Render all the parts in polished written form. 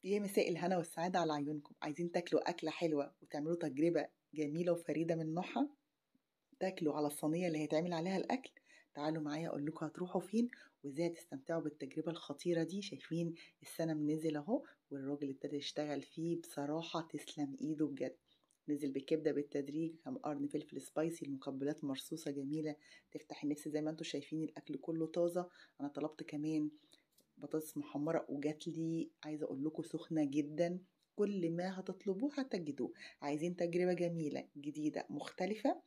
يا مساء الهنا والسعادة على عيونكم. عايزين تاكلوا أكلة حلوة وتعملوا تجربة جميلة وفريدة من نوعها، تاكلوا على الصينية اللي هيتعمل عليها الأكل. تعالوا معايا أقول لكم هتروحوا فين وإزاي هتستمتعوا بالتجربة الخطيرة دي. شايفين السنم نزل أهو والراجل ابتدى يشتغل فيه، بصراحة تسلم إيده بجد. نزل بالكبدة بالتدريج، كم قرن فلفل سبايسي، المقبلات مرصوصة جميلة تفتح النفس زي ما انتم شايفين، الأكل كله طازة. أنا طلبت كمان بطاطس محمرة وجات لي عايزة أقول لكم سخنة جدا. كل ما هتطلبوه هتجدوه. عايزين تجربة جميلة جديدة مختلفة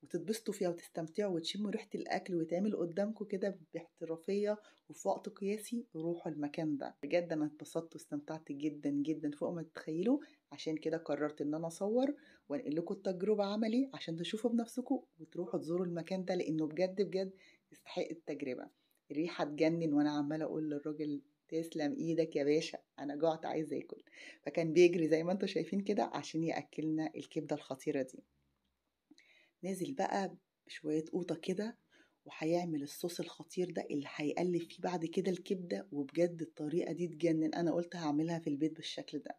وتتبسطوا فيها وتستمتعوا وتشموا ريحة الأكل ويتعمل قدامكم كده باحترافية وفي وقت قياسي، روحوا المكان ده بجد. أنا اتبسطت واستمتعت جدا جدا فوق ما تتخيلوا. عشان كده قررت إن أنا أصور وأنقل لكم التجربة عملي عشان تشوفوا بنفسكم وتروحوا تزوروا المكان ده، لأنه بجد بجد يستحق التجربة. الريحة تجنن، وأنا عمالة أقول للراجل تسلم إيدك يا باشا، أنا جعت عايزة آكل. فكان بيجري زي ما انتم شايفين كده عشان يأكلنا الكبدة الخطيرة دي. نازل بقى بشوية قوطة كده وهيعمل الصوص الخطير ده اللي هيقلب فيه بعد كده الكبدة. وبجد الطريقة دي تجنن، أنا قلت هعملها في البيت بالشكل ده.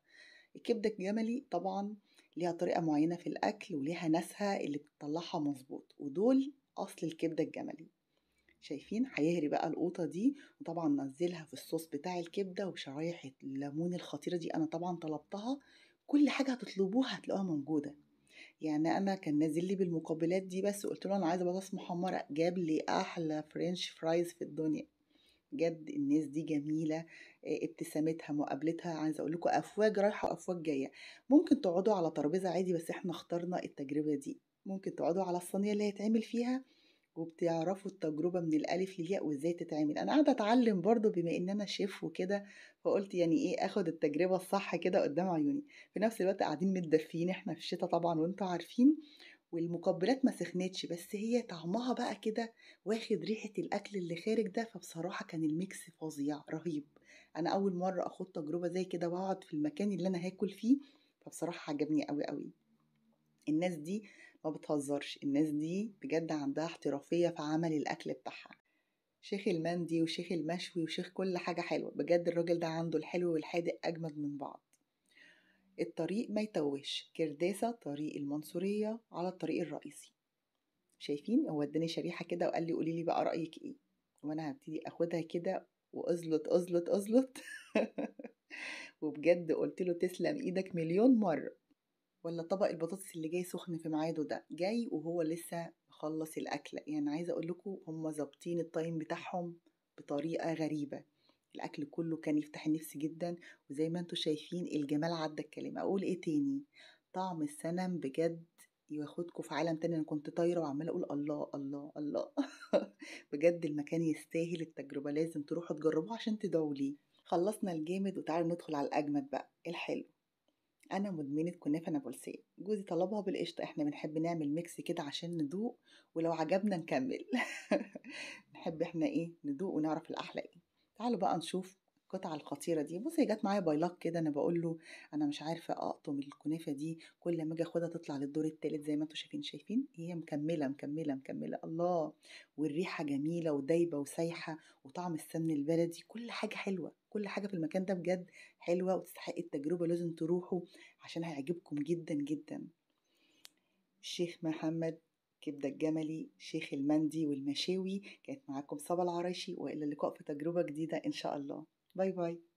الكبدة الجملي طبعا ليها طريقة معينة في الأكل وليها ناسها اللي بتطلعها مظبوط، ودول أصل الكبدة الجملي. شايفين هيهري بقى القوطة دي، وطبعا نزلها في الصوص بتاع الكبدة وشرايح الليمون الخطيرة دي أنا طبعا طلبتها. كل حاجة هتطلبوها هتلاقوها موجودة. يعني أنا كان نازل لي بالمقابلات دي بس، قلت له أنا عايزة بطاطس محمرة، جاب لي أحلى فرنش فرايز في الدنيا. بجد الناس دي جميلة، ابتسامتها مقابلتها، عايزة أقول لكم أفواج رايحة وأفواج جاية. ممكن تقعدوا على ترابيزة عادي، بس إحنا اخترنا التجربة دي. ممكن تقعدوا على الصينية اللي هيتعمل فيها وبتعرفوا التجربة من الألف للياء وإزاي تتعمل. أنا قاعدة أتعلم برضو بما إن أنا شيف وكده، فقلت يعني إيه أخد التجربة الصح كده قدام عيوني. في نفس الوقت قاعدين متدفيين إحنا في الشتاء طبعا وإنتوا عارفين، والمقبلات ما سخنتش، بس هي طعمها بقى كده واخد ريحة الأكل اللي خارج ده. فبصراحة كان ال mix فظيع رهيب. أنا أول مرة أخد تجربة زي كده وأقعد في المكان اللي أنا هاكل فيه، فبصراحة عجبني قوي قوي. الناس دي ما بتهزرش، الناس دي بجد عندها احترافية في عمل الأكل بتاعها. شيخ المندي وشيخ المشوي وشيخ كل حاجة حلوة، بجد الراجل ده عنده الحلو والحادق أجمد من بعض. الطريق ما يتوهش، كرداسة طريق المنصورية على الطريق الرئيسي. شايفين هو اداني شريحة كده وقال لي قولي لي بقى رأيك ايه، وانا هبتدي اخدها كده وازلط ازلط ازلط وبجد قلت له تسلم ايدك مليون مرة. ولا طبق البطاطس اللي جاي سخن في ميعاده ده جاي وهو لسه مخلص الأكلة. يعني عايزة أقول لكم هم ظابطين ال time بتاعهم بطريقة غريبة. الأكل كله كان يفتح النفس جدا، وزي ما انتم شايفين الجمال عدى الكلام. أقول إيه تاني؟ طعم السنم بجد ياخدكم في عالم تاني. أنا كنت طايرة وعمالة أقول الله الله الله بجد المكان يستاهل التجربة، لازم تروحوا تجربوه عشان تدعوا لي. خلصنا الجامد وتعالوا ندخل على الأجمد بقى، الحلو. أنا مدمنة كنافة نابلسية، جوزي طلبها بالقشطة. إحنا بنحب نعمل mix كده عشان ندوق، ولو عجبنا نكمل نحب إحنا إيه ندوق ونعرف الأحلى إيه. تعالوا بقى نشوف القطعة الخطيرة دي. بصي جت معايا by luck كده، أنا بقول له أنا مش عارفة أقطم الكنافة دي، كل ما أجي أخدها تطلع للدور التالت زي ما أنتوا شايفين. شايفين هي مكملة مكملة مكملة، الله، والريحة جميلة ودايبة وسايحة، وطعم السمن البلدي، كل حاجة حلوة. كل حاجة في المكان ده بجد حلوة وتستحق التجربة، لازم تروحوا عشان هيعجبكم جدا جدا. الشيخ محمد كبدة الجملي، شيخ المندي والمشاوي. كانت معاكم صبا العرايشي، وإلى اللقاء في تجربة جديدة إن شاء الله. bye bye.